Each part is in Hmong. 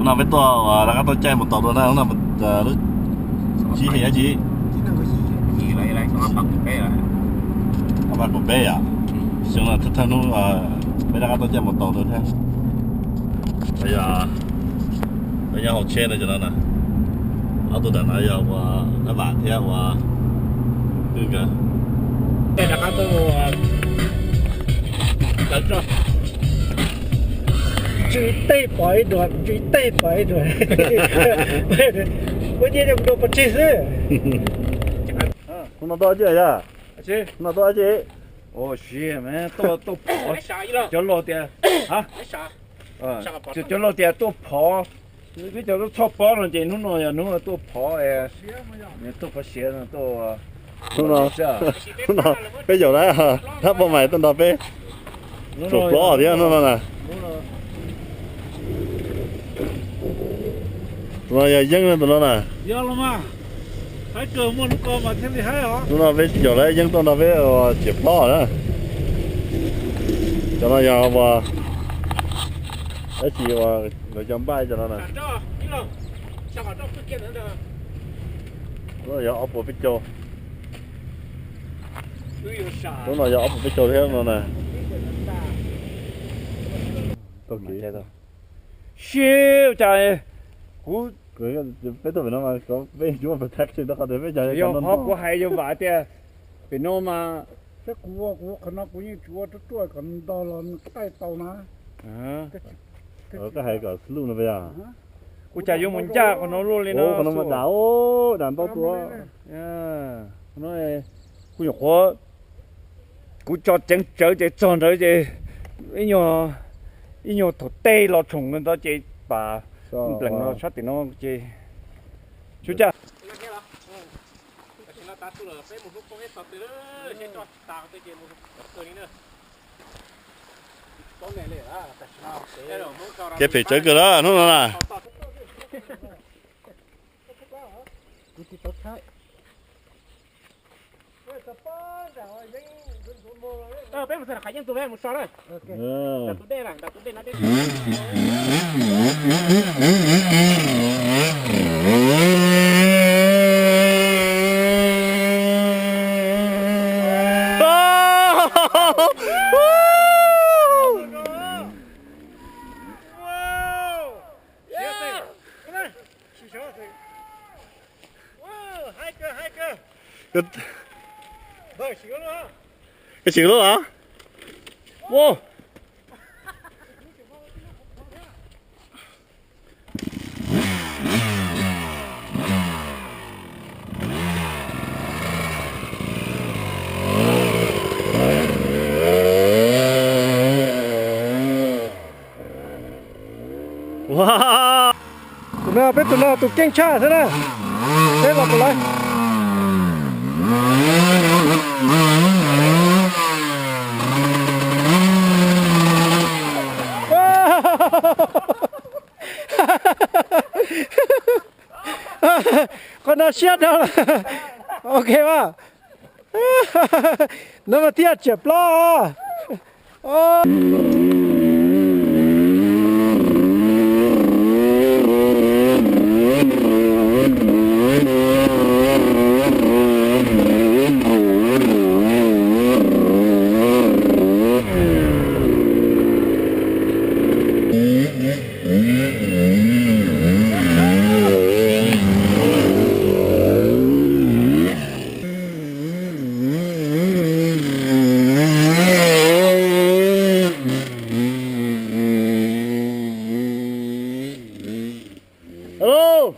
Hnub no peb tuaj ua rov qab tuaj caij mus tau dua na, hnub no lub tsib hlis dab tsi? Ob phav kaum peb yom. Xyoo no thawj thawj hnub peb rov qab tuaj caij mus tau dua thiab. Yog, yog hauv tsheb no cov no na. Ob tug ntawm no yog ua Dab Vam thiab ua Twj nkawd. Tej rov qab tuaj ua Ntsws tej pom ib duas, ntsws tej pom ib duas. Kuv cia li mus dua pov tseg xwb. Hnub no tuaj dab tsi yog? Hnub no tuaj dab tsi? Ua si, tuaj phov. Cov laus tias, cov laus tias tuaj phov. Peb cov txhoj pob no ces hnub no yog hnub tuaj phov, tuaj phov siav no tuaj. Hnub no peb yaum lawm, Dab Pov Maiv tuaj nrog peb tsuam plob thiab hnub no na. Tus no yog Yeeb tus no na. Hnub no peb yaum lawm Yeeb tuaj nrog peb tsuam plob na. Cov no yog ua dab tsi ua nkawd cov npaj cov no na. Hnub no yog ob puas peb caug. Hnub no yog ob puas peb caug thiab no na. Sib ua cas kuv, peb tuaj pem no mas peb yuav protection rau qhov tias peb cov yog qhov kuv hais yog vam tias pem no mas, kuv, kuv qhov no kuv yeej tsis ua ruaj ruaj kom ntog los qaij tau na. Koj hais kom luj no yog. Ua cas yuav mus ncaj qhov no luaj li no, qhov no mas dam, dam ntau tua. Kuv nyuam qhuav, kuv tso ceev tsawv ces txog ntawd ces ib nyuag, ib nyuag thaum tej los tshoom ntawd ces pam nplees los sab tim no ces tsuas caj. Kev phem tsawv kawg lawm hnub no na. Peb mus txog qhov yeeb tus peb mus so na. Nram tus dej na, nram tus dej no dej. Koj tsis lub los? Wow. Tus no peb tus no tus keej tshaj xwb na. Peb los tus lawv. Qhov no siab dhau lawm. Ok mas. No mas thiaj tsuam plob. Hello.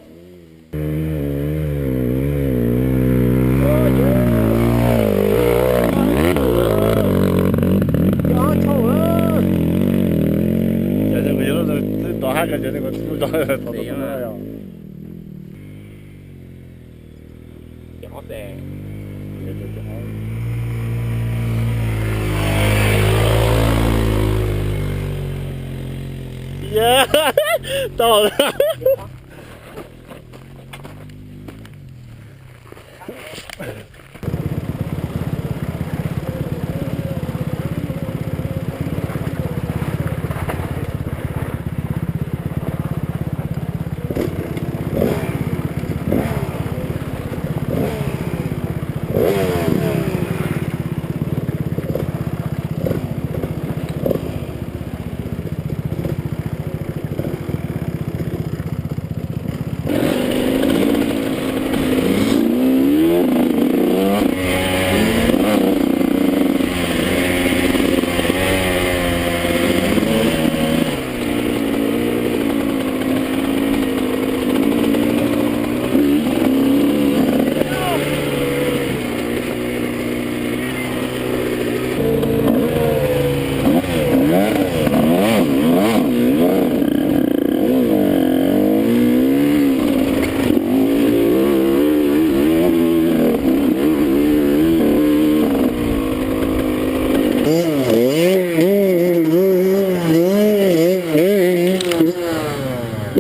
Tau.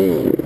Tus